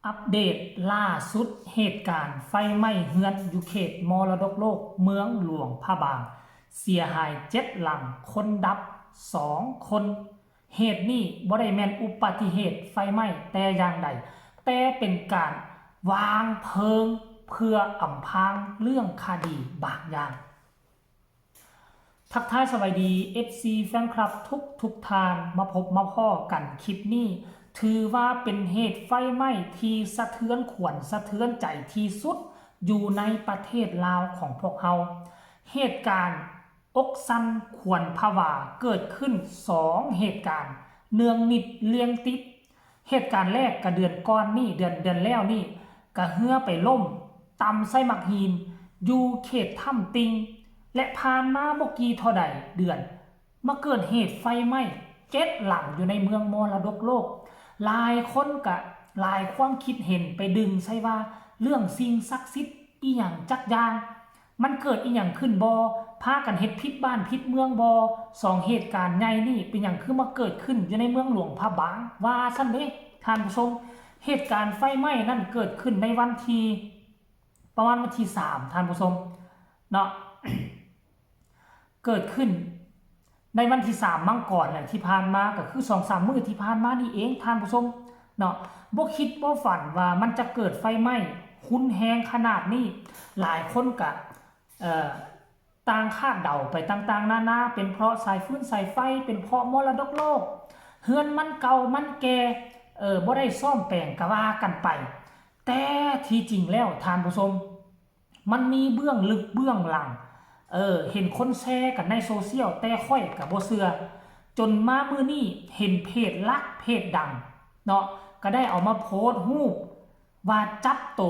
ອັບເດດລ່າສຸດ ເຫດການໄຟໄໝ້ເຮືອນຢູ່ເຂດມໍລະດົກໂລກເມືອງຫຼວງພະບາງ ເສຍຫາຍເຈັດຫຼັງ, ຄົນດັບສອງຄົນ. ເຫດນີ້ບໍ່ໄດ້ແມ່ນອຸປະຕິເຫດໄຟໄໝ້ແຕ່ຢ່າງໃດ, ແຕ່ເປັນການວາງເພີງເພື່ອອຳພາງເລື່ອງຄະດີບາງຢ່າງ. ທັກທາຍສະບາຍດີ ເອັຟຊີ ແຟນຄລັບທຸກໆທ່ານ, ມາພົບມາພໍ້ກັນຄລິບນີ້ ຖືວ່າເປັນເຫດໄຟໄໝ້ທີ່ສະເທືອນຂວັນສະເທືອນໃຈທີ່ສຸດຢູ່ໃນປະເທດລາວຂອງພວກເຮົາ. ເຫດການອົກສັ່ນຂວັນຜະວາເກີດຂຶ້ນສອງເຫດການເນື່ອງນິດລຽງຕິດ. ເຫດການແລກກະເດືອນກ່ອນນີ້ ເດືອນ ເດືອນແລ້ວນີ້ ກະເຮືອໄປລົ້ມຕຳໃສ່ໝາກຫີນຢູ່ເຂດຖ້ຳຕິ່ງ ແລະ ຜ່ານມາບໍ່ກີ່ເທົ່າໃດເດືອນ ມາເກີດເຫດໄຟໄໝ້ເຈັດຫຼັງຢູ່ໃນເມືອງມໍລະດົກໂລກ. ຫຼາຍຄົນກະ ຫຼາຍຄວາມຄິດເຫັນໄປດຶງໃສ່ວ່າເລື່ອງສິ່ງສັກສິດອີ່ຫຍັງຈັກຢ່າງ. ມັນເກີດອີ່ຫຍັງຂຶ້ນບໍ່? ພາກັນເຮັດຜິດບ້ານຜິດເມືອງບໍ່? ສອງເຫດການໃຫຍ່ນີ້ເປັນຫຍັງຄືມາເກີດຂຶ້ນຢູ່ໃນເມືອງຫຼວງພະບາງ ວ່າຊັ້ນເດ້ທ່ານຜູ້ຊົມ. ເຫດການໄຟໄໝ້ນັ້ນເກີດຂຶ້ນໃນວັນທີ ປະມານວັນທີສາມ ທ່ານຜູ້ຊົມເນາະ, ເກີດຂຶ້ນໃນວັນທີສາມມັງກອນແຫຼະ ທີ່ຜ່ານມາ ກໍຄືສອງສາມມື້ທີ່ຜ່ານມານີ້ເອງທ່ານຜູ້ຊົມເນາະ. ບໍ່ຄິດບໍ່ຝັນວ່າມັນຈະເກີດໄຟໄໝ້ຮຸນແຮງຂະໜາດນີ້. ຫຼາຍຄົນກະ ເອີ ຕ່າງຄາດເດົາໄປຕ່າງໆນານາ, ເປັນເພາະສາຍຟືນສາຍໄຟ, ເປັນເພາະມໍລະດົກໂລກ, ເຮືອນມັນເກົ່າມັນແກ່ ເອີ ບໍ່ໄດ້ສ້ອມແປງ ກະວ່າກັນໄປ. ແຕ່ທີ່ຈິງແລ້ວທ່ານຜູ້ຊົມ ມັນມີເບື້ອງລຶກເບື້ອງຫຼັງ ເອີ ເຫັນຄົນແຊກັນໃນໂຊຊຽວ ແຕ່ຂ້ອຍກະບໍ່ເຊື່ອ. ຈົນມາມື້ນີ້ເຫັນເພຈຫຼັກເພຈດັງເນາະ ກະໄດ້ເອົາມາໂພສຮູບ ວ່າຈັບໂຕ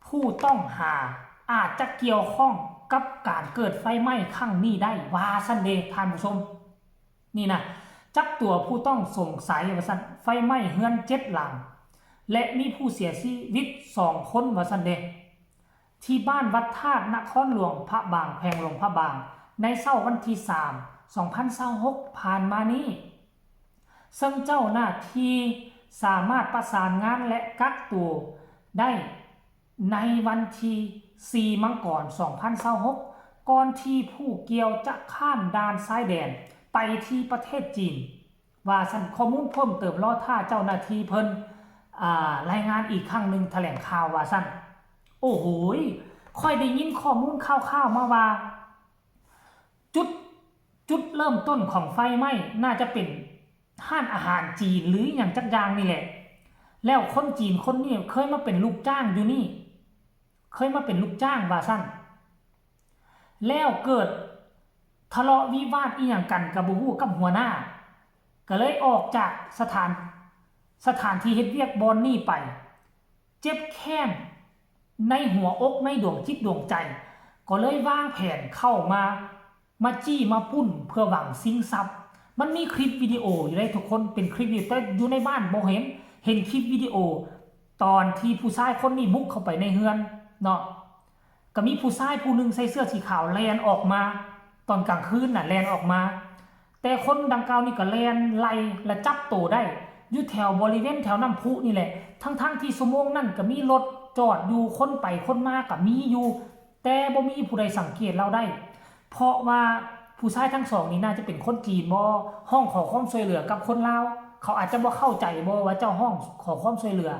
ຜູ້ຕ້ອງຫາອາດຈະກ່ຽວຂ້ອງກັບການເກີດໄຟໄໝ້ຄັ້ງນີ້ໄດ້ ວ່າຊັ້ນເດທ່ານຜູ້ຊົມ. ນີ້ນະ ຈັບຕົວຜູ້ຕ້ອງສົງໄສວ່າຊັ້ນ, ໄຟໄໝ້ເຮືອນເຈັດຫຼັງ ແລະ ມີຜູ້ເສຍຊີວິດສອງຄົນວ່າຊັ້ນເດ ທີ່ບ້ານວັດທາດ ນະຄອນຫຼວງພະບາງ ແຂວງຫຼວງພະບາງ ໃນເຊົ້າວັນທີສາມ ສອງພັນຊາວຫົກ ຜ່ານມານີ້. ເຊິ່ງເຈົ້າໜ້າທີ່ສາມາດປະສານງານ ແລະ ກັກໂຕໄດ້ໃນວັນທີສີ່ ມັງກອນ ສອງພັນຊາວຫົກ ກ່ອນທີ່ຜູ້ກ່ຽວຈະຂ້າມດ່ານຊາຍແດນໄປທີ່ປະເທດຈີນ ວ່າຊັ້ນ. ຂໍ້ມູນເພີ່ມເຕີມ ລໍຖ້າເຈົ້າໜ້າທີ່ເພິ່ນ ອາ ລາຍງານອີກຄັ້ງໜຶ່ງ ຖະແຫຼງຂ່າວວ່າຊັ້ນ. ໂອ້ໂຫຍ ຂ້ອຍໄດ້ຍິນຂໍ້ມູນຂ່າວໆມາວ່າ ຈຸດ ຈຸດເລີ່ມຕົ້ນຂອງໄຟໄໝ້ໜ້າຈະເປັນຮ້ານອາຫານຈີນ ຫຼື ອີ່ຫຍັງຈັກຢ່າງນີ້ແຫຼະ. ແລ້ວຄົນຈີນຄົນນີ້ເຄີຍມາເປັນລູກຈ້າງຢູ່ນີ້, ເຄີຍມາເປັນລູກຈ້າງວ່າຊັ້ນ. ແລ້ວເກີດທະເລາະວິວາດອີ່ຫຍັງກັນກະບໍ່ຮູ້ກັບຫົວໜ້າ, ກະເລີຍອອກຈາກສະຖານ ສະຖານທີ່ເຮັດວຽກບ່ອນນີ້ໄປ. ເຈັບແຄ້ນໃນຫົວອົກໃນດວງຈິດດວງໃຈ ກໍເລີຍວາງແຜນເຂົ້າມາ ມາຈີ້ມາປຸ້ນເພື່ອຫວັງຊິງຊັບ. ມັນມີຄລິບວິດີໂອຢູ່ເດ້ທຸກຄົນ, ເປັນຄລິບວິດີໂອ ແຕ່ຢູ່ໃນບ້ານບໍ່ເຫັນ, ເຫັນຄລິບວິດີໂອຕອນທີ່ຜູ້ຊາຍຄົນນີ້ບຸກເຂົ້າໄປໃນເຮືອນເນາະ. ກໍມີຜູ້ຊາຍຜູ້ໜຶ່ງໃສ່ເສື້ອສີຂາວແລ່ນອອກມາ ຕອນກາງຄືນນະ ແລ່ນອອກມາ, ແຕ່ຄົນດັ່ງກ່າວນີ້ກໍແລ່ນໄລ່ ແລະ ຈັບໂຕໄດ້ຢູ່ແຖວບໍລິເວນແຖວນ້ຳພຸນີ້ແຫຼະ, ທັງໆທີ່ຊົ່ວໂມງນັ້ນກໍມີລົດຈອດຢູ່ ຄົນໄປຄົນມາກໍມີຢູ່, ແຕ່ບໍ່ມີຜູ້ໃດສັງເກດລາວໄດ້ ເພາະວ່າຜູ້ຊາຍທັງສອງນີ້ໜ້າຈະເປັນຄົນຈີນບໍ ຮ້ອງຂໍຄວາມຊ່ວຍເຫຼືອກັບຄົນລາວ, ເຂົາອາດຈະບໍ່ເຂົ້າໃຈບໍວ່າເຈົ້າຮ້ອງຂໍຄວາມຊ່ວຍເຫຼືອ.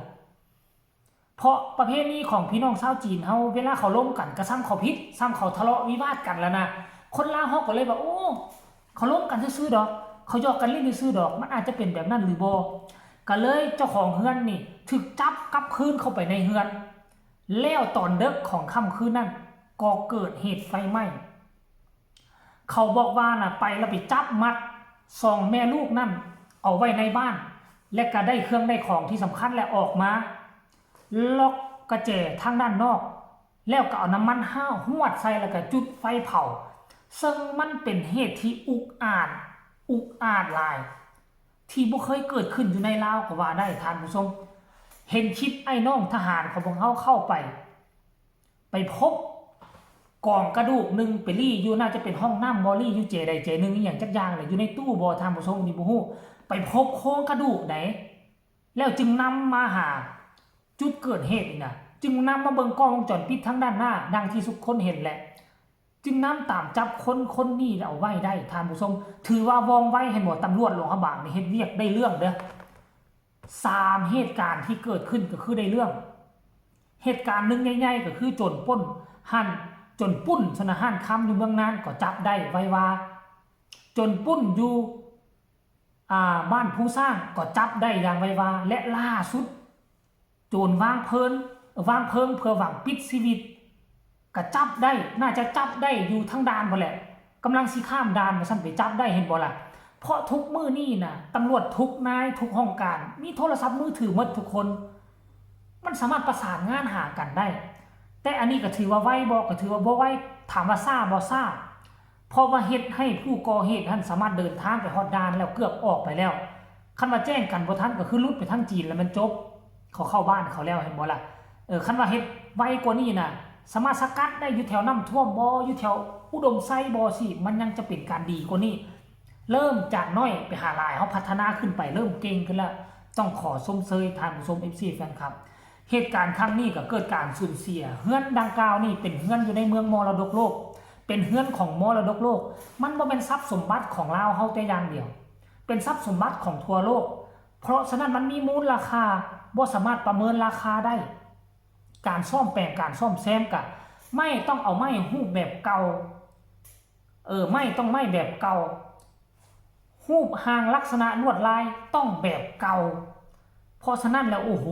ເພາະປະເພນີຂອງພີ່ນ້ອງຊາວຈີນເຮົາ ເວລາເຂົາລົມກັນກໍຊ່ຳເຂົາຜິດ ຊ່ຳເຂົາທະເລາະວິວາດກັນລະນະ. ຄົນລາວເຮົາກໍເລີຍວ່າ ໂອ້ ເຂົາລົມກັນຊື່ໆດອກ ເຂົາຢອກກັນຫຼິ້ນຊື່ໆດອກ ມັນອາດຈະເປັນແບບນັ້ນຫຼືບໍ່. ກໍເລີຍເຈົ້າຂອງເຮືອນນີ້ຖືກຈັບກັບຄືນເຂົ້າໄປໃນເຮືອນ ແລ້ວຕອນເດິກຂອງຄ່ຳຄືນນັ້ນກໍເກີດເຫດໄຟໄໝ້. ເຂົາບອກວ່ານະ ໄປແລ້ວໄປຈັບມັດສອງແມ່ລູກນັ້ນເອົາໄວ້ໃນບ້ານ ແລະ ກະໄດ້ເຄື່ອງໄດ້ຂອງທີ່ສຳຄັນ ແລະ ອອກມາລັອກກະແຈທາງດ້ານນອກ ແລ້ວກະເອົານ້ຳມັນຫ້າວຫວດໃສ່ ແລ້ວກະຈຸດໄຟເຜົາ. ເຊິ່ງມັນເປັນເຫດທີ່ອຸກອາດ ອຸກອາດຫຼາຍ ທີ່ບໍ່ເຄີຍເກີດຂຶ້ນຢູ່ໃນລາວກໍວ່າໄດ້ທ່ານຜູ້ຊົມ. ເຫັນຄລິບອ້າຍນ້ອງທະຫານຂອງພວກເຮົາເຂົ້າໄປ ໄປພົບກອງກະດູກໜຶ່ງໄປລີ້ຢູ່ ໜ້າຈະເປັນຫ້ອງນ້ຳບໍ ລີ້ຢູ່ເຈໃດເຈໜຶ່ງອີ່ຫຍັງຈັກຢ່າງແຫຼະ ຢູ່ໃນຕູ້ບໍທ່ານຜູ້ຊົມ ນີ້ບໍ່ຮູ້. ໄປພົບໂຄງກະດູກໃດ ແລ້ວຈຶ່ງນຳມາຫາ ຈຸດເກີດເຫດນີ້ນະ ຈຶ່ງນຳມາເບິ່ງກ້ອງວົງຈອນປິດທາງດ້ານໜ້າ ດັ່ງທີ່ທຸກຄົນເຫັນແຫຼະ ຈຶ່ງນຳຕາມຈັບຄົນຄົນນີ້ເອົາໄວ້ໄດ້ ທ່ານຜູ້ຊົມ. ຖືວ່າວ່ອງໄວ ເຫັນບໍ່? ຕຳຫຼວດຫຼວງພະບາງນີ້ເຮັດວຽກໄດ້ເລື່ອງເດີ້. ສາມເຫດການທີ່ເກີດຂຶ້ນກໍຄືໄດ້ເລື່ອງ. ເຫດການໜຶ່ງໃຫຍ່ໆ ກໍຄືໂຈນປຸ້ນຮ້ານ ໂຈນປຸ້ນຊະນະ ຮ້ານຄຳຢູ່ເມືອງນານກໍຈັບໄດ້ໄວວາ. ໂຈນປຸ້ນຢູ່ ອ່າ ບ້ານພູຊ້າງກໍຈັບໄດ້ຢ່າງໄວວາ ແລະ ລ່າສຸດ ໂຈນວາງເພີງ ວາງເພີງເພື່ອຫວັງປິດຊີວິດ ກະຈັບໄດ້ ໜ້າຈະຈັບໄດ້ຢູ່ທາງດ່ານພຸ້ນແຫຼະ ກຳລັງຊິຂ້າມດ່ານວ່າຊັ້ນ ໄປຈັບໄດ້ ເຫັນບໍ່ລະ? ເພາະທຸກມື້ນີ້ນະ ຕຳຫຼວດທຸກນາຍ ທຸກຫ້ອງການ ມີໂທລະສັບມືຖືໝົດທຸກຄົນ ມັນສາມາດປະສານງານຫາກັນໄດ້. ແຕ່ອັນນີ້ກໍຖືວ່າໄວບໍ່? ກໍຖືວ່າບໍ່ໄວ. ຖາມວ່າຊ້າບໍ່? ຊ້າ. ເພາະວ່າເຮັດໃຫ້ຜູ້ກໍ່ເຫດຫັ້ນສາມາດເດີນທາງໄປຮອດດ່ານແລ້ວ ເກືອບອອກໄປແລ້ວ. ຄັນວ່າແຈ້ງກັນບໍ່ທັນ ກໍຄືຫຼຸດໄປທາງຈີນແລ້ວແມ່ນຈົບ, ເຂົາເຂົ້າບ້ານເຂົາແລ້ວ ເຫັນບໍ່ລະ? ເອີ ຄັນວ່າເຮັດໄວກວ່ານີ້ນະ ສາມາດສະກັດໄດ້ຢູ່ແຖວນ້ຳຖ້ວມບໍ ຢູ່ແຖວອຸດົມໄຊບໍ ຊີ້ ມັນຍັງຈະເປັນການດີກວ່ານີ້. ເລີ່ມຈາກນ້ອຍໄປຫາຫຼາຍ ເຮົາພັດທະນາຂຶ້ນໄປ ເລີ່ມເກັ່ງຂຶ້ນແລ້ວ. ຕ້ອງຂໍຊົມເຊີຍທ່ານຜູ້ຊົມ ເອັຟຊີ ແຟນຄລັບ. ເຫດການຄັ້ງນີ້ກໍເກີດການສູນເສຍ. ເຮືອນດັ່ງກ່າວນີ້ເປັນເຮືອນຢູ່ໃນເມືອງມໍລະດົກໂລກ, ເປັນເຮືອນຂອງມໍລະດົກໂລກ. ມັນບໍ່ແມ່ນຊັບສົມບັດຂອງລາວເຮົາແຕ່ຢ່າງດຽວ, ເປັນຊັບສົມບັດຂອງທົ່ວໂລກ. ເພາະສະນັ້ນມັນມີມູນລາຄາ, ບໍ່ສາມາດປະເມີນລາຄາໄດ້. ການສ້ອມແປງ, ການສ້ອມແຊມກະ ໄມ້ຕ້ອງເອົາໄມ້ຮູບແບບເກົ່າ, ເອີ, ໄມ້ຕ້ອງໄມ້ແບບເກົ່າ. ຮູບຮ່າງລັກສະນະລວດລາຍຕ້ອງແບບເກົ່າ. ເພາະສະນັ້ນແລ້ວ ໂອ້ໂຫ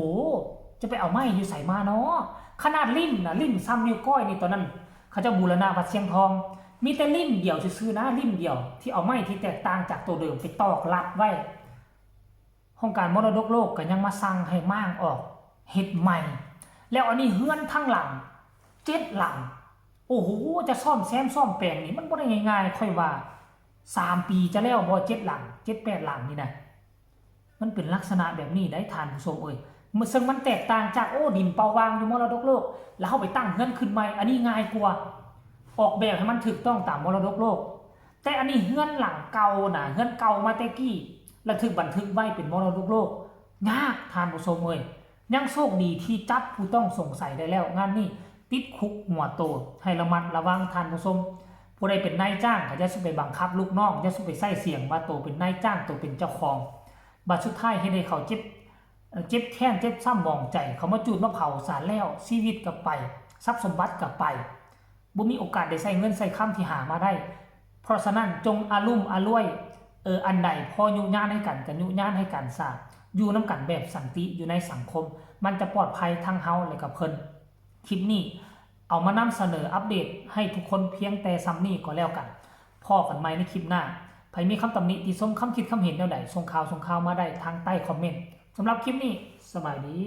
ຈະໄປເອົາໄມ້ຢູ່ໃສມາເນາະ? ຂະໜາດລິ້ມນະ, ລິ້ມສ່ຳນິ້ວກ້ອຍນີ້ ຕອນນັ້ນເຂົາເຈົ້າບູລະນະວັດຊຽງທອງ, ມີແຕ່ລິ້ມດຽວຊື່ໆນະ, ລິ້ມດຽວທີ່ເອົາໄມ້ທີ່ແຕກຕ່າງຈາກໂຕເດີມໄປຕອກລັດໄວ້. ຫ້ອງການມໍລະດົກໂລກກໍຍັງມາສັ່ງໃຫ້ມ້າງອອກ, ເຮັດໃໝ່. ແລ້ວອັນນີ້ເຮືອນທັງຫຼັງ ເຈັດຫຼັງ. ໂອ້ໂຫ ຈະສ້ອມແຊມສ້ອມແປງນີ້ ມັນບໍ່ໄດ້ງ່າຍໆ, ຂ້ອຍວ່າ ສາມປີຈະແລ້ວບໍ່ ເຈັດຫຼັງ ເຈັດແປດຫຼັງນີ້ນະ. ມັນເປັນລັກສະນະແບບນີ້ໄດ໋ທ່ານຜູ້ຊົມເອີຍ, ເຊິ່ງມັນແຕກຕ່າງຈາກ ໂອ້ ດິນເປົ່າວ່າງຢູ່ມໍລະດົກໂລກ ແລ້ວເຮົາໄປຕັ້ງເຮືອນຂຶ້ນໃໝ່, ອັນນີ້ງ່າຍກວ່າ, ອອກແບບໃຫ້ມັນຖືກຕ້ອງຕາມມໍລະດົກໂລກ. ແຕ່ອັນນີ້ເຮືອນຫຼັງເກົ່ານະ, ເຮືອນເກົ່າມາແຕ່ກີ້ ແລ້ວຖືກບັນທຶກໄວ້ເປັນມໍລະດົກໂລກ, ຍາກທ່ານຜູ້ຊົມເອີຍ. ຍັງໂຊກດີທີ່ຈັບຜູ້ຕ້ອງສົງໄສໄດ້ແລ້ວ, ງານນີ້ຕິດຄຸກຫົວໂຕ. ໃຫ້ລະມັດລະວັງທ່ານຜູ້ຊົມ, ຜູ້ໃດເປັນນາຍຈ້າງກໍຢ່າສູ່ໄປບັງຄັບລູກນ້ອງ, ຢ່າສູ່ໄປໃຊ້ສຽງວ່າໂຕເປັນນາຍຈ້າງ, ໂຕເປັນເຈົ້າຂອງ. ບາດສຸດທ້າຍເຮັດໃຫ້ເຂົາເຈັບ, ເອີ, ເຈັບແຄ້ນ, ເຈັບຊ້ຳໝອງໃຈ, ເຂົາມາຈູດມາເຜົາສານແລ້ວ, ຊີວິດກໍໄປ, ຊັບສົມບັດກໍໄປ, ບໍ່ມີໂອກາດໄດ້ໃຊ້ເງິນໃຊ້ຄຳທີ່ຫາມາໄດ້. ເພາະສະນັ້ນ ຈົ່ງອາລຸມອາລວຍ, ເອີ, ອັນໃດພໍຍຸຍານໃຫ້ກັນ ກໍຍຸຍານໃຫ້ກັນຊະ, ຢູ່ນຳກັນແບບສັນຕິ ຢູ່ໃນສັງຄົມ, ມັນຈະປອດໄພທັງເຮົາ ແລະ ກໍເພິ່ນ. ຄລິບນີ້ເອົາມານຳສະເໜີອັບເດດໃຫ້ທຸກຄົນພຽງແຕ່ສ່ຳນີ້ກໍແລ້ວກັນ. ພໍ້ກັນໃໝ່ໃນຄລິບໜ້າ. ໃຜມີຄຳຕຳໜິຕິຊົມ, ຄຳຄິດຄຳເຫັນແນວໃດ, ສົ່ງຂ່າວ, ສົ່ງຂ່າວມາໄດ້ທາງໃຕ້ຄອມເມັນ. ສຳລັບຄລິບນີ້, ສະບາຍດີ.